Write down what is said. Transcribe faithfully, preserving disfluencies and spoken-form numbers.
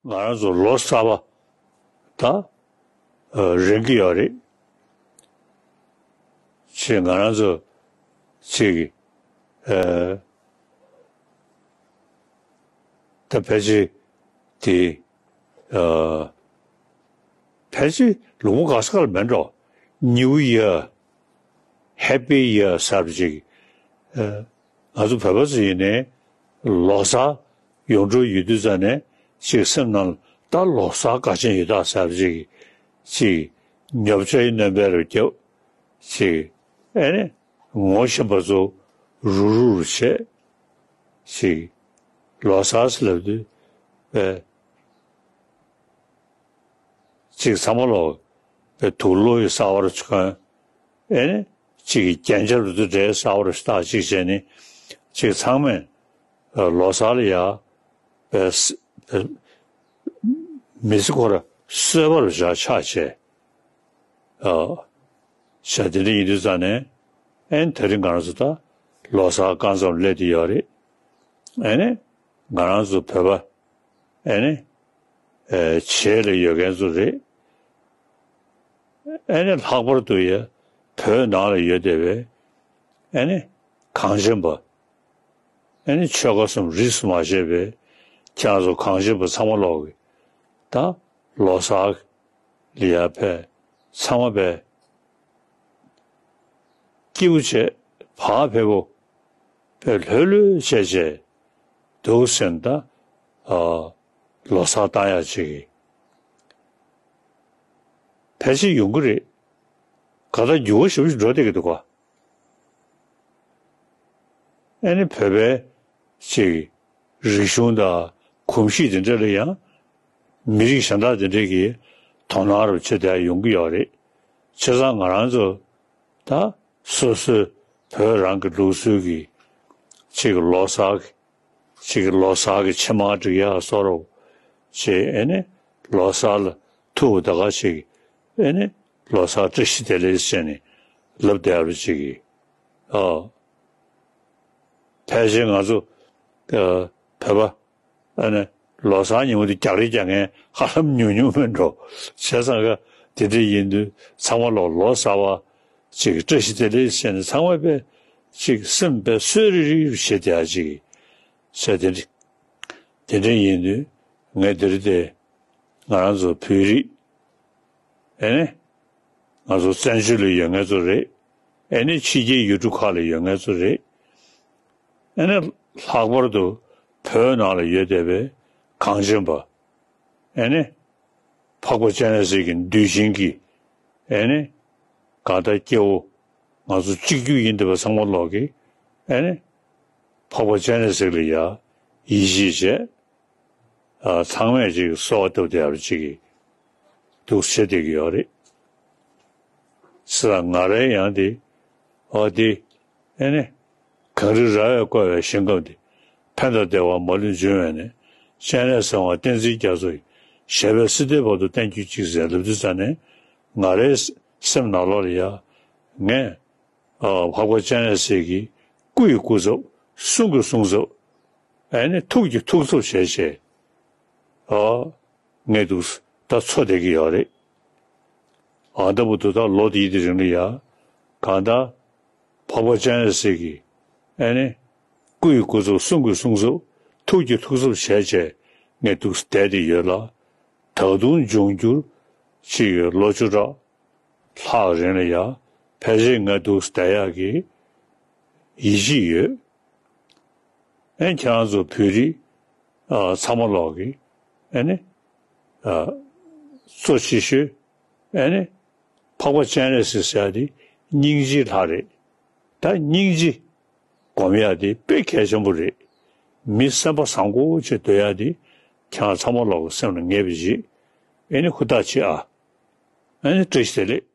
ང་རང་ཚོ་ལོ་གསར་པ་ད་རན་གྱི་ཡོད་རེད། ཅེས་ང་རང་ཚོ་ཅིག་ཨ་ད་ཕལ་ཆེར་དེ་ཨ་ཕལ་ཆེར་ལུང་པ་ག་ས་ག་ལ་མེད་འགྲོ། New Year, Happy Year ཟེར་ཅིག་ཨ་ང་ཚོ་བོད་པ་ཚོ་ཡིན་ནའི་ལོ་གསར་ཡོང་འགྲོ་ཡོད་དུས་ཙ་ནས་ཅིག་སེམས་ནང་ད་ལོ་གསར་དགའ་ཆེན་ཡོད་ད་ཟེར་ཅིག་ཅིག་ཉོ་ཆ་ཡི་སྣོན་པ་རུ་རྒྱབ་ཅིག་ཨེ་ནི་ངོ་ཤེས་པ་ཚོ་རུག་རུག་རུ་བྱས་ཅིག་ལོ་གསར་ཟེར་ལབ་དུས་ཨེ་ཅིག་ཚང་མ་ལོ་ཨེ་དུག་ལོག་གི་གསར་པ་རུ་ཆུ་ཁང་ཨེ་ནི་ཅིག་གི་རྒྱན་ཆ་རུ་དུ་འདྲའི་གསར་པ་རུ་ཞིག་བཏགས་ཅིག་བྱས་ནི་ཅིག་ཚང་མས་ལོ་གསར་ལ་ཡ་པའི་མི་ཚེ་ཁོ་ར་གསོད་པར་བྱ་ཆགས་བྱས། ཨ་བྱ་དེ་འདྲ་ཡིན་དུས་ཙང་ནས་ཨེ་ནི་དེ་རིང་ང་རང་ཚོ་ད་ལོ་གསར་རྐང་ཙམ་སླེབས་བསྡད་ཡོད་རེད། ཨེ་ནི་ང་རང་ཚོ་བོད་པ་ཨེ་ནི་ཨེ་བྱེས་ལ་ཡོད་མཁན་ཚོ་རེད། ཨེ་ནི་ལྷག་པར་དུ་ཡ་བོད་ནང་ལ་ཡོད་བསྡད་པའི་ཨེ་ནི་གངས་ཅན་པ། ཨེ་ནི་ཆོལ་ཁ་གསུམ་རིས་སུ་མ་ཆད་པའི་ཁྱེད་རང་ཚོ་གངས་ཅན་པ་ཚང་མ་ལོག་གི་ད་ལོ་གསར་ལ་ཡ་ཕེབས་ཚང་མ་ཕེབས་སྐྱིད་པོ་བྱས་བག་ཕེབས་པོ་ཕེབས་ལྷོད་ལྷོད་བྱས་བྱས་འདུག་ཟེར་ན་ད་ཨ་ལོ་གསར་བཏང་ཡག་ཅིག་ཕལ་ཆེར་ཡོང་གི་རེད། ག་ད་འགྱུར་བ་ཞེ་པོ་ཞིག་འགྲོ་བསྡད་ཀྱི་འདུག་ག་ཨེ་ནི་བོད་པའི་ཅིག་རིག་གཞུང་དང་གོམས་གཤིས་དེ་འདྲ་ལ་ཡང་མི་རིགས་གཞན་དག་དེ་འདྲ་གིས་དོ་སྣང་རུ་བྱེད་བསྡད་ཡོང་གི་ཡོད་རེད། བྱས་ཙང་ང་རང་ཚོ་ད་སོ་སོའི་བོད་རང་གི་ལུགས་སྲོལ་གྱི་ཅིག་ལོ་གསར་གྱི་ཅིག་ལོ་གསར་གྱི་ཕྱེ་མར་སྒྲིག་ཡག་བཟོ་རོགས་ཅེས་ཨེ་ནི་ལོ་གསར་ལ་ཐུག་ད་ག་ཅིག་ཨེ་ནི་ལོ་གསར་བཀྲ་ཤིས་བདེ་ལེགས་ཟེར་ནས་ལབ་བསྡད་པ་ཅིག་གིས་ཨ་ཕལ་ཆེར་ང་ཚོ་ཨ་བོད་པ་ཨ་ནི་ལོ་གསར་ཉིན་མོ་དེ་རྒྱག་རེས་རྒྱག་མཁན་ཧ་ལམ་ཉུང་ཉུང་མིན་འགྲོ། བྱས་ཙང་ཀ་དེ་འདྲ་ཡིན་དུས་ཚང་མ་ལོ་ལོ་གསར་བ་ཅིག་བཀྲ་ཤིས་བདེ་ལེགས་ཟེར་ནས་ཚང་མ་དཔེ་ཅིག་སེམས་དཔེ་གསོས་རིག་རིག་བྱེད་བསྡད་ཡག་ཅིག་ཟེར་དེ་འདྲ་དེ་འདྲ་ཡིན་དུས་ངས་འདིར་དེ་ང་རང་ཚོ་བོད་རིགས་ཨེ་ནི་ང་ཚོ་བཙན་བྱོལ་ལ་ཡོད་མཁན་ཚོ་རེད། ཨེ་ནི་ཕྱི་རྒྱལ་ཡུལ་གྲུ་ཁག་ལ་ཡོད་མཁན་ཚོ་རེད། ཨེ་ནི་ལྷག་པར་དུ་བོད་ནང་ལ་ཡོད་བསྡད་པའི་གངས་ཅན་པ། ཨེ་ནི་འཕགས་པ་སྤྱན་རས་གཟིགས་ཀྱི་གདུལ་ཞིང་གི་ཨེ་ནི་གང་ལྟར་སྐྱེ་བོ་ང་ཚོ་གཅིག་གྱུར་ཡིན་བསྡད་པ་ཚང་མ་ལོག་གི་ཨེ་ནི་འཕགས་པ་སྤྱན་རས་གཟིགས་ལ་ཡ་ཡིད་ཆེས་བྱས། ཨ་ཚང་མས་ཅིག་གསོལ་བ་བཏབ་བསྡད་ཡག་ཅིག་གི་འདུག་བྱེད་བསྡད་ཀྱི་ཡོད་རེད། ཟེར་ང་རའི་ཡང་དེ་ཨོ་དེ་ཨེ་ནི་གངས་རི་ར་བས་བསྐོར་བའི་ཞིང་ཁམས་འདི། ཕན་དང་བདེ་བ་མ་ལུས་འབྱུང་བའི་གནས། སྤྱན་རས་གཟིགས་དབང་བསྟན་འཛིན་རྒྱ་མཚོ་ཡི། ཞབས་པད་སྲིད་མཐའི་བར་དུ་བརྟན་གྱུར་ཅིག་ཟེར་ལབ་དུས་ཙ་ནས་ང་རའི་སེམས་ནང་ལོགས་ལ་ཡ་ངས་ཨ་འཕགས་པ་སྤྱན་རས་གཟིགས་ཀྱི་སྐུ་ཡི་སྐུ་ཚབ་གསུང་གི་གསུང་ཚབ་ཨེ་ནི་ཐུགས་ཀྱི་ཐུགས་ཚབ་བྱས་བྱས་ཨ་ངས་འདུག་ད་འཚོ་བསྡད་ཀྱི་ཡོད་རེད། ཨ་ད་བུ་དུ་ད་ལོ་དེའི་དེ་རིང་ལ་ཡ་གང་ལྟར་འཕགས་པ་སྤྱན་རས་གཟིགས་ཀྱི་ཨེ་ནི་སྐུ་ཡི་སྐུ་ཚབ་གསུང་གི་གསུང་ཚབ་ཐུགས་ཀྱི་ཐུགས་ཚབ་བྱས་བྱས་ངས་འདུག་བསྡད་དེ་ཡོད་ལ། ད་དུང་འབྱུང་འགྱུར་ཅིག་ལོ་བཅུ་ཕྲག་ལྷག་རིང་ལ་ཡ་ཕལ་ཆེར་ང་འདུག་བསྡད་ཡག་གི་ཡིད་ཆེས་ཡོད། ཨེ་ཁྱེད་རང་ཚོ་བོད་རིགས་ཨ་ཚང་མ་ལོག་གི་ཨེ་ནི་ཨ་གཙོ་ཆེ་ཤོས་ཨེ་ནི་འཕགས་པ་སྤྱན་རས་གཟིགས་ཟེར་ཡག་དེ་སྙིང་རྗེའི་ལྷ་རེད། ད་སྙིང་རྗེ་སྒོམ་ཡག་དེ་དཔེ་གལ་ཆེན་པོ་རེད། མི་སེམས་པ་བཟང་པོ་བྱེད་སྡོད་ཡག་དེ་ཁྱེད་རང་ཚང་མ་ལོག་གི་སེམས་ལ་ངེས་པ་ཅིག་ཨེ་ནི་ཧུར་ཐག་བྱེད་ཨ། ཨེ་ནི་བཀྲ་ཤིས་བདེ་ལེགས།